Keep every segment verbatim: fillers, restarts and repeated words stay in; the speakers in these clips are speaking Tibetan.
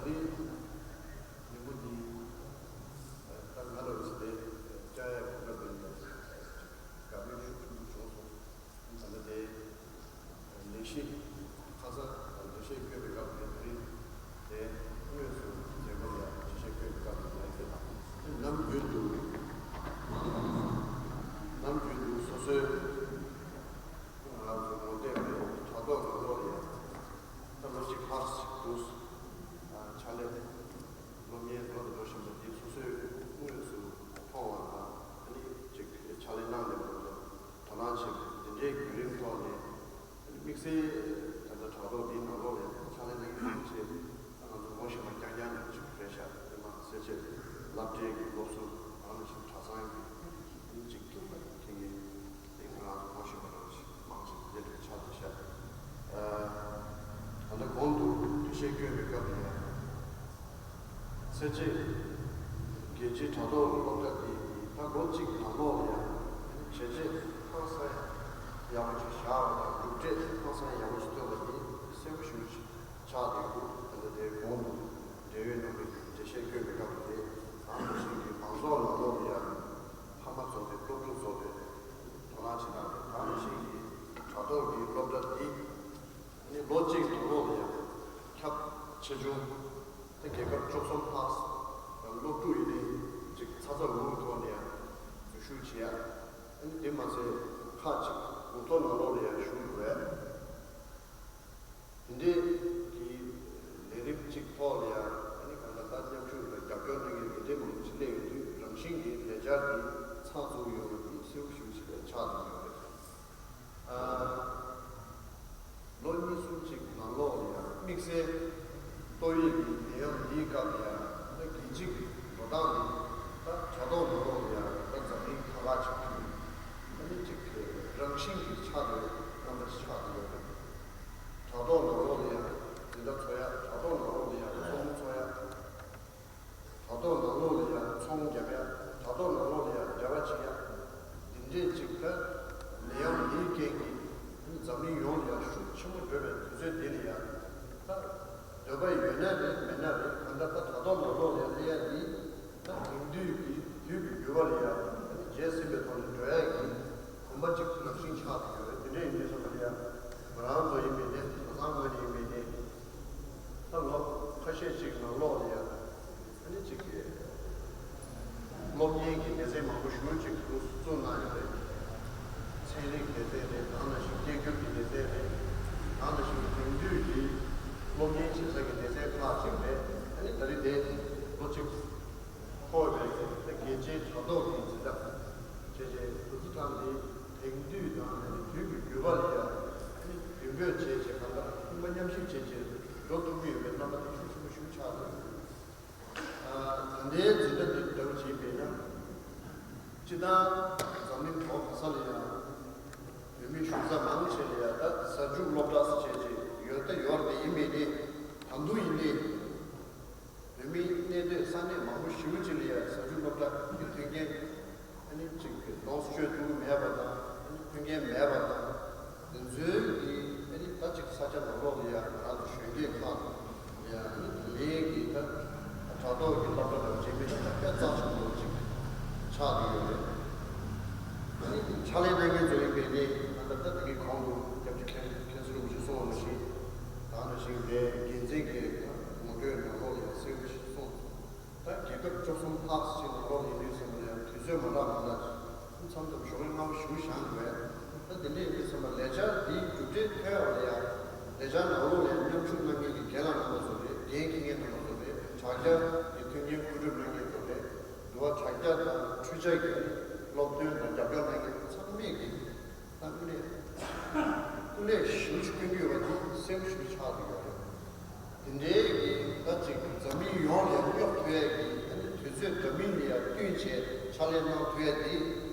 ཉིན་མོ་འདི་ད་ང་ལ་ཅི་དེ་བཅར་ཡག་གོ་སྐབས་ལྡན་ཡོད། དགའ་པོའི་ཤུགས་ཆེན་པོ་བྱུང་སོང་། ད་ལྟ་དེ་ལས་གཞི་ཁ་སང་འགྲེལ་བཤད་སྐྱོན་པའི་སྐབས་དེ་དེ་རིང་དེ་དངོས་སུ་མཛད་སྒོ་ལ་འགྲེལ་བཤད་སྐྱོན་པའི་སྐབས་དེ་ཡང་དེ་ནམ་རྒྱུན་དུ་ནམ་རྒྱུན་དུ་སོ་སོའི་ང་ཚོ་ངོ་དེབ་ནས་དྲ་ཐོག་ནང་ལོགས་ལ་ཡང་ད་ལོ་གཅིག་ལྷག་ཅིག་འདུག་ཕྱག་ལས་སློབ་གཉེར་འགྲོ་དང་འགྲོ་བཞིན་པ་འདི་སོ་སོས་དངོས་སུ་མཐོང་བ་དང་ཨ་ནི་ཅིག་ཕྱག་ལས་གནང་ནས་ང་ཚོ་དོ་སྣང་བྱེད་པ་འདི་འདྲའི་བརྒྱུད་རིམ་ཐོག་ནས་ཨ་ནི་དམིགས་བསལ་ད་ལྟ་དྲ་ཐོག་འདིའི་ནང་ལོགས་ལ་ཡང་ཕྱག་ལས་གནང་མཁན་མང་ཆེ་ད་ང་ཚོ་ངོ་ཤེས་པ་རྐྱང་རྐྱང་ནང་ཅིག་རེད་ཤག་དེ་མ་ཟད་ཆེད་སློབ་གྲྭའི་གི་སློབ་ཟུར་ཨ་ནི་ཞིག་གྲྭ་ཚང་གི་ཨ་ནི་ཅིག་མཁན་པ་མཁན་ངེས། དེ་ང་རང་ཚོ་ངོ་ཤེས་པ་རང་ཞིག་མང་ཆེ་དེ་འདྲ་ཆགས་བསྡད་ཤག་ད་ལྟ་གོང་དུ་འགྲེལ་བཤད་སྐྱོན་པའི་སྐབས་ནས་ཡང་། ཚེ་རྗེ་རྒྱལ་སྤྱིའི་དྲ་ཐོག་སློབ་གྲྭ་འདི་ད་ལོ་གཅིག་ནང་ལོགས་ལ་ཡང་བྱས་རྗེས་ཧང་སང་ཡག་པོ་ཅིག་བཞག་པ་དང་གྲུབ་འབྲས་ཧང་སང་ཡག་པོ་ཅིག་ཐོན་པ་འདི་གསལ་པོ་ཞེ་པོ་ཅིག་ཆགས་བསྡད་འདུག་ད་ལྟ་དེ་གོང་དུ་འབྲེལ་ཡོད་རྣམ་པས་འགྲེལ་བཤད་སྐྱོན་པའི་སྐབས་དེ་ད་ང་ཚོ་ཞིག་གི་མང་ཚོགས་ནང་ལོགས་ལ་ཡང་། ཕ་མ་ཚོ་དང་སློབ་ཕྲུག་ཚོ་དང་དོ་སྣང་བྱེད་སྟངས་དང་ད་ནང་བཞིན་གྱི་དྲ་ཐོག་གི་སློབ་གྲྭ་འདི་ནི་ལོ་གཅིག་ནང་ལོགས་ལ་ཡང་ཁྱབ་ཆེ་ཆུང་དེ་རྒྱལ་ཁབ་བཅུ་གསུམ་ལྷག་དང་སློབ་ཕྲུག་ཡིན་ནའི་ཅིག་ཚ་ཚ་འུར་འུར་ཐོག་ནས་ཡང་འཛུལ་ཞུགས་བྱེད་ཡ། དེ་མ་ཟད་ཁག་ཅིག་དགུ་ཐོག་ནང་ལོགས་ལ་ཡང་ཞུགས་དགོས། དེ་འདྲའི་གི་ལས་རིམ་གཅིག་ཐོག་ལ་ཡང་ཨ་ནི་གང་ལྟར་ད་མཉམ་ཞུགས་དང་རྒྱབ་སྐྱོར་གནང་མཁན་དེ་འདྲའི་མང་པོ་ཞིག་སླེབས་ཡོང་དུས་རང་བཞིན་གྱིས་ལས་འཆར་འདི་ཚགས་ཚུད་ཡོང་བ་འདི་གསལ་པོ་ཞེ་པོ་ཞིག་ཆགས་བསྡད་ཡོད་རེད། ཨ། ལོ་གཉིས་གསུམ་ཅིག་ནང་ལོགས་ལ་ཡང་དམིགས་བསལ་ཏོག་དབྱིབས་ཀྱི་ནད་ཡམས་འདིའི་སྐབས་ལ་ཡང་ད་རྒྱལ་སྤྱི་གི་འགྲོ་སྟངས་འདི་ད་དྲ་ཐོག་ནང་ལོགས་ལ་ཡང་ད་འཛམ་གླིང་ག་ལ་ཅིག་ཐུག་ཨ་ནི་ཅིག་རང་བཞིན་གྱིས་ཆགས་བསྡད་རྣམ་པ་ཅིག་ཆགས་བསྡད་ཡོད་རེད། དྲ་ཐོག་ནང་ལོགས་ལ་ཡང་འཛིན་གྲྭ་འཚོགས་ཡ། དྲ་ཐོག་ནང་ལོགས་ལ་ཡང་ཚོགས་འདུ་འཚོགས་ཡ། དྲ་ཐོག་ནང་ལོགས་ལ་ཡང་ཚོང་རྒྱག་ཡ། དྲ་ཐོག་ནང་ལོགས་ལ་ཡང་འབྲེལ་བ་བྱེད་ཡ། འདི་འདྲས་ཅིག་ད་ནད་ཡམས་འདིའི་རྐྱེན་གྱིས་འཛམ་གླིང་ཡོངས་ལ་ཡང་ཤུགས་ཆེན་པོ་འགྲོ་བའི་དུས་ཚོད་འདི་ལ་ཡང་ད་འདོད་པ་ཡོད་ན་རེད་མེད་ན་རེད་གང་ལྟར་ད་དྲ་ཐོག་ནང་ལོགས་ལ་ཡང་སླེབས་ཡ་འདི། ད་དེང་དུས་ཀྱི་དུས་ཀྱི་འགྱུར་བ་ལ་ཡང་རྗེས་ཟིན་པའི་ཐོག་ནས་འགྲོ་ཡ་གི་གོམ་པ་གཅིག་ནང་བཞིན་ཆགས་ཀྱི་ཡོད་རེད། དེ་འདྲ་ཡིན་དུས་ཙམ་པ་ལ་ཡང་ང་རང་ཚོ་ཡིན་པའི་ནས་གྲྭ་ཚང་ངོས་ནས་ཡིན་པའི་ནས་ད་ལོ་ཁ་ཤས་ཅིག་ནང་ལོགས་ལ་ཡང་ཨ་ནི་གཅིག་གི་སློབ་གཉེར་གྱི་སྡེ་ཚན་མང་པོ་ཞེ་པོ་ཅིག་བཙུགས་གནང་ཡོད་རེད། ཚན་རིག་སྡེ་ཚན་རེད། ད་ནང་བཞིན་སྐད་སྒྱུར་གྱི་སྡེ་ཚན་རེད། ད་ནང་བཞིན་དེང་དུས་ཀྱི་སློབ་གཉེར་བྱེད་ས་ཀྱི་སྡེ་ཚན་ཁག་ཅིག་རེད། ཨ་ནི་ད་རེས་དེ་ལོ་གཅིག་འཁོར་བའི་རྒྱལ་སྤྱིའི་དྲ་ཐོག་གི་འཛིན་གྲྭ་བྱས་རྗེས་རྡོ་རྗེ་ཐང་འདི་དེང་དུས་དང་དུས་ཀྱི་འགྱུར་བ་ལ་ཡང་རྒྱུན་སྤོས་བྱས་རྗེས་གང་ལྟར་ཁོང་པ་མཉམ་གཤིབ་བྱས་རྗེས་འགྲོ་ཐུབ་ཀྱི་ཡོད་པའི་རྣམ་པ་དེ་ཤུགས་ཆེན་པོ་ཞིག་ཆགས་འདུག་ད་ལྟའི་འཛིན་གྲྭ་འདི་འདྲ་བོ་བྱས་པས་ན། སྤྱིར་བཏང་འཛམ་གླིང་གྲོག་ག་ས་ལ་ཡང་བོད་མི་བཞུགས་ས་མང་ཆེ་ལ་ཡང་ད་གཟའ་མཇུག་སློབ་གྲྭ་ཟེར་བྱས་རྗེས་ཡོད་ད་ཡོད་རེད། ཡིན་པས་ནི་ད་དུང་ཡིན་ནི། བོད་མིའི་གནས་སྡོད་ས་གནས་མང་པོ་ཞེ་པོ་ཅིག་ལ་ཡང་གཟའ་མཇུག་སློབ་གྲྭ་གི་མཐུན་རྐྱེན་ཨ་ནི་གཅིག་གི་ལོངས་སུ་སྤྱོད་ཐུབ་ཀྱི་མེད་པ་དང་ཨ་ནི་མཐུན་རྐྱེན་མེད་པ་དང་དེ་ཚོའི་གི་ཨ་ནི་ད་ཅིག་ས་ཆ་ནང་ལོགས་ལ་ཡང་ང་རང་ཚོ་གཞོན་སྐྱེས་ཁག་ལ་ཡང་ཨ་ནི་དེ་ལས་ཀྱི་ད་དྲ་ཐོག་གི་སློབ་གྲྭ་དང་འབྲེལ་མེད་ད་དཔེ་རྩ་ཆེན་པོ་ཅིག་ཆགས་བསྡད་ཡོད་རེད། ཨ་ནི་ཕྱག་ལས་གནང་མཁན་ཚོ་ཡིན་པས་ནི་ང་ད་ལྟ་དེ་གའི་གོང་དུ་སྐྱབས་རྗེ་མཁན་མཁན་ཟུར་རིན་པོ་ཆེ་གསུངས་པ་ནང་བཞིན་ད་ནང་བཞིན་དེ་འགན་འཛིན་གྱི་ངོ་སྤྲོད་ནང་ལོགས་ལ་ཡང་གསལ་པོ་ཞིག་གསུངས་སོང་། ད་རྒྱལ་ཁབ་བཅུ་གསུམ་ལྷག་ཅིག་ནང་ལོགས་ལ་ཡིན་དུས་ཙམ་པ་ལ་ཡང་དུས་ཚོད་མ་འདྲ་མ་འདྲ་མཚམས་མཚམས་ཞོགས་ཀས་སྔ་པོ་ཞེ་པོ་བཞེངས་དགོས། ད་དེ་འདྲ་ཡིན་དུས་ཙམ་པ་ལས་འཆར་འདིའི་མཇུག་འབྲས་ཐོན་ཡག་ལ་ཡང་ལས་འཆར་ནང་ལོགས་ལ་ཡང་མཉམ་ཞུགས་གནང་མཁན་གྱི་རྒན་ལགས་རྣམ་པ་ཚོ་རེད། འགན་འཁྱེར་མཁན་རྣམ་པ་ཚོ་རེད། དྲ་རྒྱ་གི་མཐུན་རྐྱེན་བཀོད་སྒྲིག་གནང་མཁན་ཚོ་རེད། འདུལ་བ་དྲ་རྒྱ་དང་འཕྲུལ་ཆས་ཀྱི་སློབ་སྟོན་དང་རྒྱབ་སྐྱོར་གནང་མཁན་ཚང་མས་ཀྱི་ད་དངོས་གནས་སྐུ་ལས་ཞེ་པོ་ཅིག་བསྐྱོན་གྱི་ཡོད་པ་དེ་གསལ་པོ་ཞེ་པོ་ཆགས་ཀྱི་ཡོད་རེད། དེ་འདྲའི་གི་ད་ཅིག་འཛམ་གླིང་ཡོངས་ལ་ཡང་སྙོབ་ཐུབ་ཡས་ཀྱི་ཨ་ནི་དུས་ཚོད་འདྲ་མིན་ལ་ཡང་བསྟུན་བྱས་ཕྱག་ལས་གནང་ཐུབ་ཡས་དེ་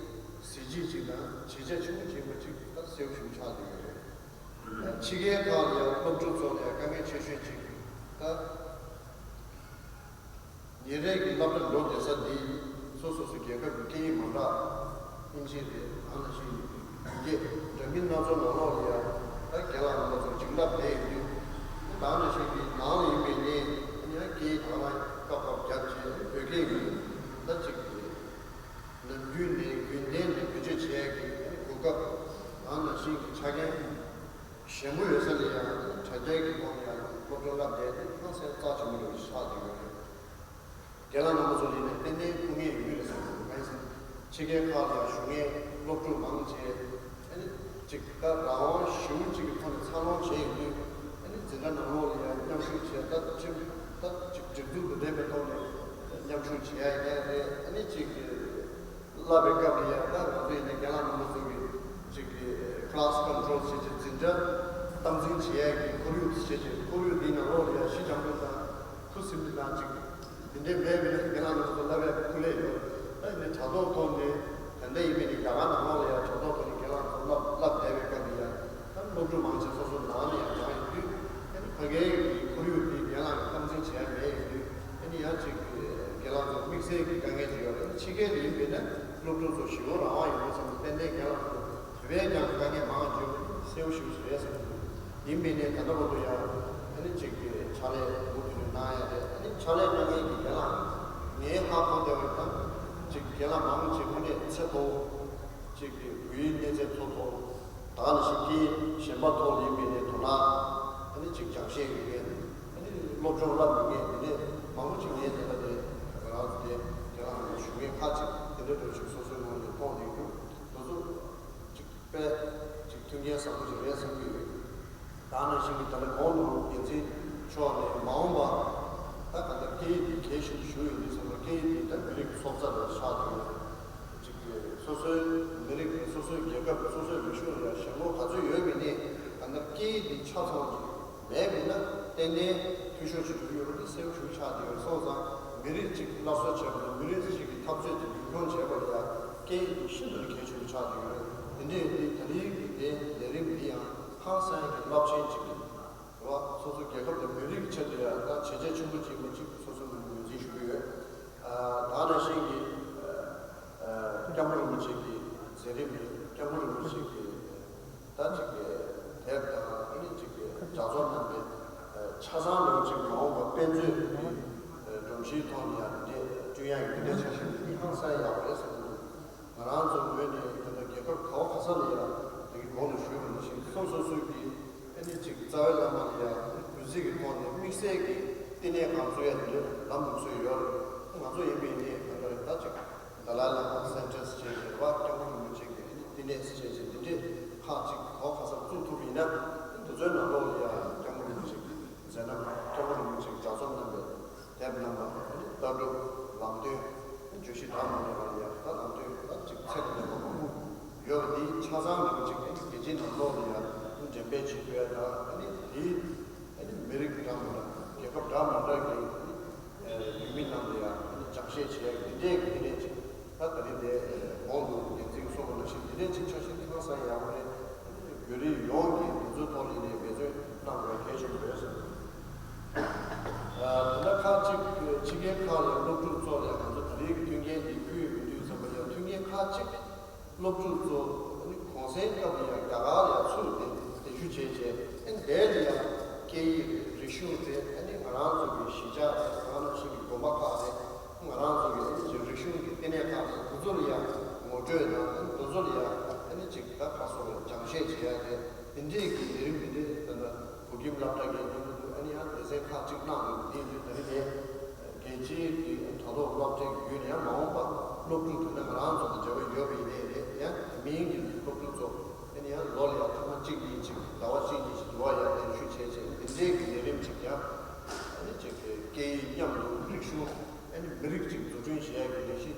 གཟི་བརྗིད་ཅིག་དང་བྱས་རྗེས་ཆེན་པོ་ཆེན་པོ་ཅིག་ད་གསལ་པོ་ཞེ་པོ་ཆགས་ཀྱི་ཡོད་རེད། ཕྱི་རྒྱལ་ཁག་ལ་ཡང་སློབ་ཕྲུག་ཚོ་ལ་ཡང་དཀའ་ངལ་ཆེ་ཤོས་ཅིག་ད། ཉིན་རེ་གི་སློབ་གྲྭ་འགྲོ་བསྡད་ས་འདི་སོ་སོ་སོ་རྒྱལ་ཁབ་ཀྱི་སྐད་ཡིག་མ་འདྲ་ཨིན་ཇི་རེད། ཨ་ནང་བཞིན་ཡུལ་སྐད་འདྲ་མིན་སྣ་ཚོགས་ནང་ལོགས་ལ་ཡང་ད་རྒན་ལགས་རྣམ་པ་ཚོ་བྱིན་རླབས་ལྡན་ཡོད་དུས་ད་ནང་བཞིན་གྱི་ནང་ལ་ཡིན་པའི་ནས་ཡང་སྐད་ ཆགས་བསྡད་ཡོད་རེད། རྒན་ལགས་རྣམ་པ་ཚོ་ལ་ནི་ཏན་ཏན་ཐུགས་ངེས་ཡོད་ཀྱི་རེད་བསམ་གྱི་འདུག་གང་ཡིན་ཟེར་ན། ཕྱི་རྒྱལ་ཁག་ལ་ཡང་བཞུགས་མཁན་སློབ་ཕྲུག་མང་ཆེ་ཨ་ནི་ཅིག་ད་རང་དབང་ཞེ་པོ་ཅིག་གི་ཐོག་ནས་འཚར་ལོངས་བྱས་ཡོང་དུས། ཨ་ནི་འཛིན་གྲྭ་ནང་ལོགས་ལ་ཡང་མཉམ་ཞུགས་བྱས། ད་ཁྲིམས་ད་ཅིག་སྒྲིག་འཛུགས་དང་འབྲེལ་བའི་ཐོག་ནས་མཉམ་ཞུགས་བྱེད་ཡ་ཡིན་ན་རེད། ཨ་ནི་ཅིག་བསླབ་པའི་སྐབས་ལ་ཡང་ད་ང་ཚོ་ཡིན་ན་རྒན་ལགས་རྣམ་པ་ཚོ་གིས་ཅིག་class control བྱེད་ཅིག་འཛིན་གྲྭ་སྟངས་འཛིན་བྱེད་ཡ་གི་ཁོར་ཡུག་བྱེད་ཅིག་ཁོར་ཡུག་འདི་ནང་ལོགས་ལ་ཡང་གཞི་འགྱངས་པོ་དང་ཁུ་སིམ་པོ་དང་ཅིག་འདི་འདྲའི་མེད་པས་ན་རྒན་ལགས་རྣམ་པ་ཚོ་བསླབ་ཡ་སྐུ་ལས་ཡོད། ད་ཡིན་ན་དྲ་ཐོག་ཐོག་ནས་ད་ལྟ་ཡིན་པས་ནི་རྒྱ་གར་ནང་ལོགས་ལ་ཡང་དྲ་ཐོག་ཐོག་ནས་རྒན་ལགས་ཚོ་བསླབ་བསླབ་བསྡད་པའི་སྐབས་ལ་ཡང་ད་སློབ་ཕྲུག་མང་ཆེ་སོ་སོ་ནང་ནས་ཡང་སྦྱངས་ཡོང་དུས། ཨ་ནི་ཕ་གིའི་གི་ཁོར་ཡུག་འདི་རྒན་ལགས་ཀྱིས་སྟངས་འཛིན་བྱས་མེད་ཡོང་དུས། ཨ་ནི་ཡང་ཅིག་རྒན་ལགས་ཚོ་དམིགས་བསལ་གྱི་དཀའ་ངལ་ཅིག་ཡོད་རེད། ཕྱི་རྒྱལ་དུ་ཡིན་པས་ན་སློབ་ཕྲུག་ཚོ་ཞི་བོ་རང་དབང་ཡོད་པ་བསམ་ན་ཏན་ཏན་རྒན་ལགས་ཚོ་བོད་པས་ཀྱང་དཀའ་ངལ་མང་བ་འཇོན་པ་གསལ་པོ་ཞེ་པོ་ཅིག་རེད་བསམ་གྱི་འདུག་ཡིན་པས་ནས་ད་ལྟ་བར་དུ་ཡང་ཨ་ནི་ཅིག་གི་ཕྱག་ལས་མུ་མཐུད་ནས་གནང་ཡ་རེད། ཨ་ནི་ཕྱག་ལས་གནང་མཁན་གྱི་རྒན་ལགས་ངས་ཧ་གོ་བསྡད་པ་ཡིན་ན་ཅིག་རྒན་ལགས་མང་ཆེ་དངོས་གནས་ཚད་མཐོ་བོ། ཅིག་གི་བོད་ཡིག་གནས་ཚད་མཐོ་མཐོ། ད་ག་ནང་བཞིན་སྐད་ཡིག་གཞན་པ་ཐོག་ལ་ཡིན་པའི་ནས་དོ་སྣང་། ཨ་ནི་ཅིག་སྦྱང་ཤེས་ཡོད་མཁན། ཨ་ནི་སློབ་སྦྱོང་བསླབ་ཡོད་མཁན་འདི་འདྲས་མང་པོ་ཅིག་ངས་དེ་ལ་དེ་ང་རང་ཚོ་དེ་རྒན་ལགས་ནས་ཞུ་མཁན་ཁག་ཅིག་དེ་འདྲས་འགྲོ་ཞིག་སོ་སོའི་ངོས་ནས་མཐོང་བསྡད་ཡོད། དེ་ཚོ་ཅིག་དཔེ་ཅིག་མཐུན་རྐྱེན་བཟང་པོ་ཞིག་རེད་བསམ་གྱི་ཡོད། ད་ག་ནང་བཞིན་གྱི་ད་ལྟ་གོང་དུ་འགན་འཛིན་མཆོག་ནས་མ་འོངས་པ་ད་ག་འདྲ་སྐད་ཡིག་འདི་གལ་ཆེན་པོ་ཞིག་ཡིན་དུས་ཙམ་པ་སྐད་ཡིག་འདི་ད་མི་རིགས་ཀྱི་སྲོག་རྩ་ལ་ཆགས་ཀྱི་ཡོད། ཅིག་སོ་སོའི་མི་རིགས་སོ་སོའི་རྒྱལ་ཁབ་སོ་སོའི་རིག་གཞུང་ལ་ཞེན་ཁོག་ག་ཚོད་ཡོད་པ་ཡིན་ནའི་ད་ལྟ་སྐད་ཡིག་འདི་ཆ་ཚང་ཅིག་མེད་པ་ཡིན་ན་ཏན་ཏན་འཐུས་ཤོར་ཅིག་འགྲོ་གི་ཡོད་པ་འདི་གསལ་པོ་ཞེ་པོ་ཆགས་བསྡད་ཡོད། སོང་ཙང་མི་རིགས་གཅིག་སླར་གསོ་བྱེད་པ་དང་མི་རིགས་གཅིག་གི་འཐབ་རྩོད་ཅིག་རྒྱུན་འཁྱོངས་བྱེད་པ་ལ་ཡང་སྐད་ཡིག་འདི་ཤིན་ཏུ་ནས་གལ་ཆེན་པོ་ཆགས་བསྡད་ཡོད། དེ་འདྲ་ཡིན་དུས་ད་རེས་ཀྱི་དེ་ལས་རིམ་འདི་ཡང་ཧང་སང་གི་རླབས་ཆེན་ཅིག་རེད་བ། སོ་སོ་རྒྱལ་ཁབ་དང་མི་རིགས་ཀྱི་ཆེད་དུ་ཡང་ད་བྱས་རྗེས་ཆེན་པོ་ཅིག་མ་གཅིག་སོ་སོ་ནས་ངོས་འཛིན་ཞུ་གི་ཡོད། ཨ་ད་ག་ནང་བཞིན་གྱི་ཨ་སྐྱབས་མགོན་རིན་པོ་ཆེ་གི་མཛད་རིམ་རེད། སྐྱབས་མགོན་རིན་པོ་ཆེ་གི་ད་ཅིག་གི་དེབ་དང་ཨ་ནི་ཅིག་གི་ལྗགས་རྩོམ་རྣམ་པའི་ཆ་ཚང་ལོ་གཅིག་མ་འོངས་པ་དཔེ་མཛོད་ཀྱི་སྒྲོམ་གཞིའི་ཐོག་ནས་ཡང་འདི་འདྲའི་བསྐྲུན་ཡག་གི་འདི་འདྲའི་འཆར་གཞི་འདི་ཧང་སང་ཡག་པོ་རེད་བསམ་གྱི་འདུག་ང་རང་ཚོ་ངོས་ནས་ད་ལྟ་རྒྱལ་ཁབ་ག་བ་ག་ས་ལ་ཡང་དེ་གི་གོང་དུ་ཞུས་པ་ནང་བཞིན་སོ་སོ་སོའི་གི་ཨ་ནི་ཅིག་རྩ་བའི་བླ་མ་ལ་ཡང་གུས་བརྩི་གི་ཐོག་ནས་དམིགས་བསལ་གྱི་བསྟི་གནས་ཁང་བཙུགས་ཡ་དེ་འདྲའི་ལམ་ལུགས་སྲོལ་ཡོད་རེད། ང་ཚོ་ཡིན་པའི་ནི་ད་ལྟ་ད་ཅིག་ཏཱ་ལའི་བླ་མ་སེན་ཊར་ཟེར་བྱས་རེད་བ། སྐྱབས་མགོན་རིན་པོ་ཆེ་གི་ཨ་ནི་བསྟི་གནས་ཟེར་བྱས་འདི་འདྲའི་ཁག་ཅིག་ག་བ་ག་སར་བཙུགས་ཐུབ་པ་ཡིན་ན་འདི་ཚོའི་ནང་ལོགས་ལ་ཡང་སྐྱབས་མགོན་རིན་པོ་ཆེ་གི་མཛད་རྣམ། སྐྱབས་མགོན་རིན་པོ་ཆེ་གི་ལྗགས་རྩོམ་རྣམ་པའི་དེབ་རྣམ་པ། ཨ་ནི་ལྟ་གྲུབ་ལམ་སྟོན། བརྗོད་གཞི་འདྲ་མི་འདྲ་བ་ལ་ཡང་ད་ལམ་སྟོན་ད་ཅིག་ཚད་ལྡན་པ་མང་པོ་ཡོད་པ་འདི་ཆ་ཚང་མི་འདུག་ཅིག་ཨ་ནི་རྒྱལ་སྤྱིའི་ནང་ལོགས་ལ་ཡང་འགྲེམས་སྤེལ་བྱེད་དགོས་ཡ་དང་། ཨ་ནི་དེའི་ཨ་ནི་མི་རིགས་འདྲ་མི་འདྲ་རྒྱལ་ཁབ་འདྲ་མི་འདྲ་གི་ཨ་ནི་ཡུལ་མི་རྣམས་ལ་ཡང་ཨ་ནི་སྦྱང་བཤད་བྱེད་ཡ་གི་འདི་འདྲའི་གི་འདི་འདྲའི་ཅིག་ད་ད་རེས་དེ་གོང་དུ་འགན་འཛིན་གསུངས་པ་ནང་བཞིན་འདི་འདྲའི་ཅིག་འཆར་གཞི་འདི་ཧང་སང་ཡག་པོ་རེད། བོད་རིགས་ཡོངས་ཀྱིས་འདི་ཚོའི་ཐོག་ལ་ནས་འབད་བརྩོན་གནང་དགོས་གལ་ཆེན་པོ་རེད་བསམ། ད་ལྟ་ཁག་ཅིག་ཕྱི་རྒྱལ་ཁག་ལ་སློབ་ཕྲུག་ཚོ་ལ་ང་ཚོ་ད་རེས་ཀྱི་མཐུན་རྐྱེན་འདི་ཕུལ་ཡོད་དུས་ཙམ་པ་ཡང་མཐུན་རྐྱེན་ཁག་ཅིག་སློབ་ཕྲུག་ཚོ་ཨ་ནི་གུང་སེང་སྐབས་ལ་ཡང་རྒྱ་གར་ལ་ཡང་ཚུར་དེ་དེ་ཞུ་བྱས་རྗེས་ཨ་ནི་དེ་ལ་ཡང་སྐད་ཡིག་རེད། རིག་གཞུང་རེད། ཨ་ནི་ང་རང་ཚོ་གི་གཞིས་ཆགས་རེད། ད་ག་ནང་བཞིན་གྱི་དགོན་པ་ཁག་རེད། ང་རང་ཚོ་གི་ཨ་ནི་ཅིག་རིག་གཞུང་གི་བསྟི་གནས་ཁག་དང་དེ་ཚོ་ལ་ཡང་ངོ་སྤྲོད་དང་། ཨ་ནི་དེ་ཚོ་ལ་ཡང་ཨ་ནི་ཅིག་ད་ག་སོགས་ལ་སྦྱང་བཤད་བྱེད་ཡ་རེད། དེ་འདྲས་ཀྱི་ལས་རིམ་འདི་འདྲས་ད་ལྟ་བོད་ཁྱིམ་སློབ་གྲྭ་གི་མཉམ་དུ་ཨ་ནི་ཡང་སྡེ་ཚན་ཁག་ཅིག་གནང་ཡོད་པ་འདི་ཡིན་དུས། ད་རེས་དེ་རྒྱལ་སྤྱིའི་གི་དྲ་ཐོག་སློབ་གྲྭའི་བརྒྱུད་ནས་ཡང་མ་འོངས་པ་སློབ་ཕྲུག་དེ་འདྲ་ང་རང་ཚོ་དང་འབྲེལ་བ་ཡོད་པ་ཡིན་ནའི་རེད། ཡང་དེ་མིན་གྱི་སློབ་ཕྲུག་ཚོ་ཨ་ནི་ཡང་ལོ་ལ་ཡང་ཐེངས་མ་གཅིག་གཉིས་ཅིག་ཟླ་བ་གཅིག་གཉིས་ཤིག་འགྲོ་བ་ཡང་ལེན་ཞུ་བྱས་བྱས། འདི་འདྲས་ཀྱི་ལས་རིམ་ཅིག་ཡང་ཨ་ནི་ཅིག་སྐད་ཡིག་མཉམ་དུ་རིག་གཞུང་ཨ་ནི་མི་རིགས་ཅིག་འཛུགས་སྐྲུན་བྱེད་ཡག་གི་ལས་གཞི་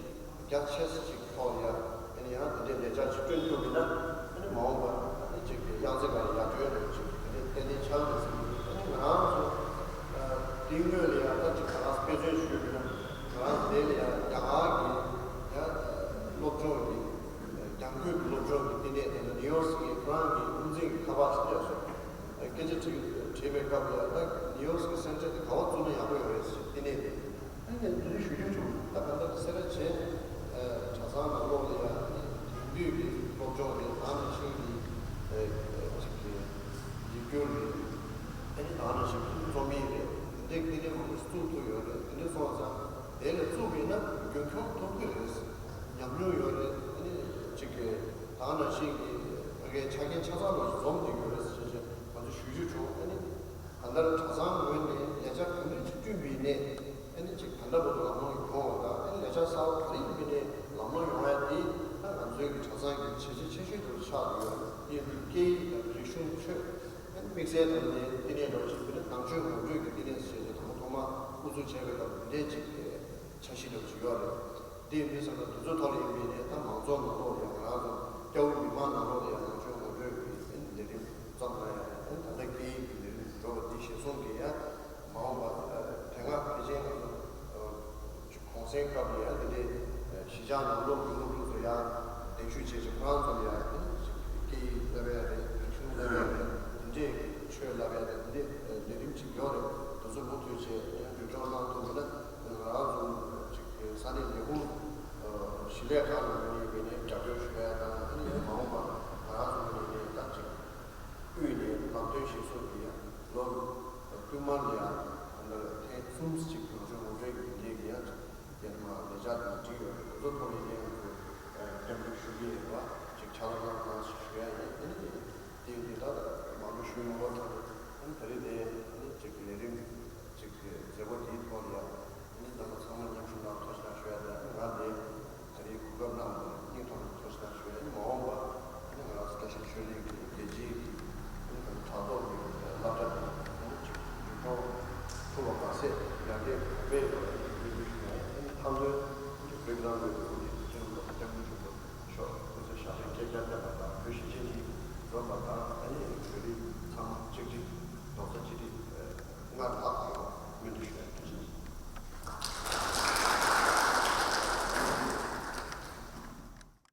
རྒྱ་ཆེ་ས་ཅིག་གི་ཐོག་ལ་ཡང་ཨ་ནི་ཡང་འདི་འདྲའི་ལས་འཆར་ཅིག་བསྐྲུན་ཐུབ་ཡིན་ན། ཨ་ནི་མ་འོངས་པར་ཨ་ནི་ཅིག་གི་གཡང་རྩེ་སྒང་ལ་ཡར་འགྲོའི་རེད་ཅིག་དེ་འདྲའི་ཏན་ཏན་ཆགས་ཡོད་ཟེར་གྱི་འདུག་ཨ་ནི་ང་རང་ཚོ་དེའི་སྔོན་ལ་ཡང་ད་ཅིག་ག་རེ་དཔེ་མཚོན་ཞུས་ཡོད་ན། ང་རང་དེ་ལ་ཡང་རྒྱ་གར་གྱི་ཡང་སློབ་སྦྱོང་གི་རྒྱང་བཀོད་ཀྱི་སློབ་སྦྱོང་གི་བསྟི་གནས་དེ་ནི་ནིའུ་ཡོག་སི་ཊི་གི་ཧྥ་རན་སི་གི་དབུ་འཛིན་གྱི་ཁ་པར་ཞིག་སླེབས་སོང་། སྐད་ཆ་དྲིས་དྲིས་པའི་སྐབས་ལ་ཡང་ད་ནིའུ་ཡོག་སི་ཊི་གི་སེན་ཊར་དེ་ག་པར་བཙུགས་ན་ཡག་པོ་ཡོད་རེད་ཟེར། བསྟི་གནས་དེ་ཨ་ནི་དེ་འདྲ་ཞུ་རྒྱུ་བྱུང་། ད་ག་འདྲ་སེ་ར་བྱེས་གྲྭ་ཚང་ནང་ལོགས་ལ་ཡང་དེང་དུས་ཀྱི་སློབ་སྦྱོང་རེད། ད་ནང་བཞིན་གྱི་ཅིག་གི་ཡིག་སྒྱུར་རེད། ཨ་ནི་ད་ནང་བཞིན་གྱི་རྩོམ་ཡིག་རེད། དེ་འདྲའི་བསྟི་གནས་མང་པོ་ཞིག་བཙུགས་ཐུབ་ཡོད་རེད། དེ་འདྲ་སོང་ཙང་དེ་ལ་བཙུགས་པ་ཡིན་ན་རྒྱུན་འཁྱོངས་ཐུབ་ཀྱི་རེད། ཉམས་མྱོང་ཡོད་རེད། ཨ་ནི་ཅིག་གི་ད་ནང་བཞིན་གྱི་ཕ་གིའི་ཆ་རྐྱེན་ཆ་ཚང་ལོ་ཞིག་འཛོམས་བསྡད་ཡོད་རེད་ཟེར་བྱས་བྱས་ང་ཚོ་ཞུ་རྒྱུ་བྱུང་། ཨ་ནི་གང་ལྟར་གྲྭ་ཚང་ངོས་ནས་ལས་འཆར་གང་འདྲ་ཅིག་བསྐྲུན་པ་ཡིན་ ནས་ཨ་ནི་ཅིག་ད་ལྟ་བར་དུ་ལམ་ལྷོང་ཡོང་བ་དང་ཨ་ནི་ལས་འཆར་གསར་པ་ག་རེ་ཡིན་པའི་ནས་ལམ་ལྷོང་ཡོང་ཡ་དེ་ད་ང་ཚོའི་གི་གྲྭ་ཚང་གི་བྱས་རྗེས་ཆེ་ཤོས་དེ་ཆགས་ཡོད། དེ་ཡིན་དུས་སྐད་ཡིག་དང་རིག་གཞུང་ཆོས་ཨ་ནི་དམིགས་བསལ་དང་ནས་བསྟི་གནས་འདྲ་བ་ཞིག་དཔེར་ན་ནང་ཆོས་ངོ་སྤྲོད་ཀྱི་བསྟི་གནས་ཟེར་ཏེ་དང་པོ་ཐོག་མ་དབུ་འཛུགས་བྱས་པའི་སྐབས་དེ་འདྲའི་ཅིག་འཆར་གཞི་འདྲ་བ་ཞིག་ཡོད་རེད། དེ་ཡིན་དུས་ཙམ་པ་དེ་ཚོ་ཐོག་ལ་ཡིན་པའི་ནས་ད་མང་ཚོགས་ནང་ལོགས་ལ་ཡང་ང་རང་ཚོ་སྐྱ་བོ་མི་མང་ནང་ལོགས་ལ་ཡང་ནང་ཆོས་ངོ་སྤྲོད་ཀྱི་ལས་རིམ་བརྩམས་ན་ཡང་ད་ལྟ་སྐད་ཡིག་གི་ལས་རིམ་འགྲོ་བ་འདི་གཞིར་བཟུང་གིས་ཡང་མ་འོངས་པ་དེ་སྔ་ཕལ་ཆེར་ང་ཚོ་གུང་སེང་སྐབས་ལ་ཡང་འདི་འདྲའི་གཞིས་ཆགས་ནང་ལོགས་ཀྱི་སློབ་ཕྲུག་ཚོ་ཡང་གདན་ཞུ་བྱས་ཀྱི་ཁོ་རང་ཚོ་ལ་ཡང་སྐད་ཡིག་བསླབ་ཡ་རེད། རིག་གཞུང་བསླབ་ཡ་རེད། འདི་འདྲའི་ཆོས་བསླབ་ཡ་རེད། འདི་འདྲའི་ལས་རིམ་ཅིག་ཡོད་རེད། དེ་ཚོ་མུ་མཐུད་བྱས་ཡང་འགྱུར་ལྡོག་གནང་ཐུབ་མིན་ན། ང་རང་ཚོ་ཅིག་ས་གནས་ལས་ཁུངས་ཞིང་ལས་ཁང་ལ་ངོས་ནས་ངོས་ནས་རྒྱབ་སྐྱོར་ཞུ་ཡ་དང་ཨ་ནི་མ་འོངས་པ་ང་རང་ཚོ་ངོས་ནས་ད་ཅིག་དབུས་ནས་ལམ་སྟོན་ཞིག་གསུངས་ཏེ་ཡང་ལོ་བསྟུད་མར་ལ་ཡང་ད་ལྟ་ཐེངས་གསུམ་ཅིག་ནང་ཆོས་ངོ་སྤྲོད་ཀྱི་འདི་འདྲའི་གི་ཡང་ཅིག་དེ་ནི་མ་ལས་འཆར་དང་འགྲིག་ཡོད་རེད། དེ་ཚོ་ཐོག་ནས་ངས་ང་ཚོ་སྐྱབས་འཇུག་ཞུ་གི་ཡིན་པ་ཅིག་ཕྱག་ལས་གནང་གནང་ཞིག་ཞུ་ཡ་ཡིན། ཨ་ནི་དེ་འདི་ད་མང་པོ་ཞུ་མི་དགོས་ཐང་། ཨ་ནི་ད་རེས་དེ་ཨ་ནི་ཅིག་ལས་རིམ་ཅིག་གི་མཛད་སྒོ་དེའི་ཐོག་ལ་ཡང་ཨ་ནི་རྣམ་པ་ཚང་མ་མཉམ་ཞུགས་གནང་ཐུགས་རྗེ་གནང་ཞུ་ཡ་དང་། ཨ་ནི་ང་དེ་ད་རེས་གོ་སྐབས་གནང་བ་དེ་སྙིང་ཐག་པ་ནས་ཐུགས་རྗེ་གནང་ཞུ་ཡ་ཡིན། མ་འོངས་པ་ཨ་ནི་ང་རང་ཚོ་བཀྲ་ཤིས་ཆོས་གླིང་གི་རྒྱལ་སྤྱིའི་གི་ཨ་ནི་ཕྲག་ཐོག་གི་སློབ་གྲྭ་དེ་ཨ་ནི་ཅིག་འཛུགས་སྐྱོང་ཐུབ་པ་མ་ཟད་ཡར་རྒྱས་གོང་འཕེལ་ཡོང་བའི་སྨོན་འདུན་ཞུ་ཡ་ཡིན། ཨ་ནི་མཐའ་མཐུན་ཨ་ནི་བོད་ཀྱི་ནང་དུ་ཡོད་པའི་སྤྱི་ནོར་༸གོང་ས་༸སྐྱབས་མགོན་ཆེན་པོ་མཆོག་སྐུ་ཚེ་ཞབས་པད་བསྐལ་བརྒྱར་བརྟན་པ་དང་བོད་གཞིས་བྱེས་གཉིས་འཛོམས་པ་དང་ཨ་ནི་བོད་རིགས་ཚང་མ་གཅིག་སྒྲིལ་རྡོག་རྩ་གཅིག་སྒྲིལ་སྔར་ལྷག་ཡོང་བ་སྨོན་འདུན་ཞུ་ཡ།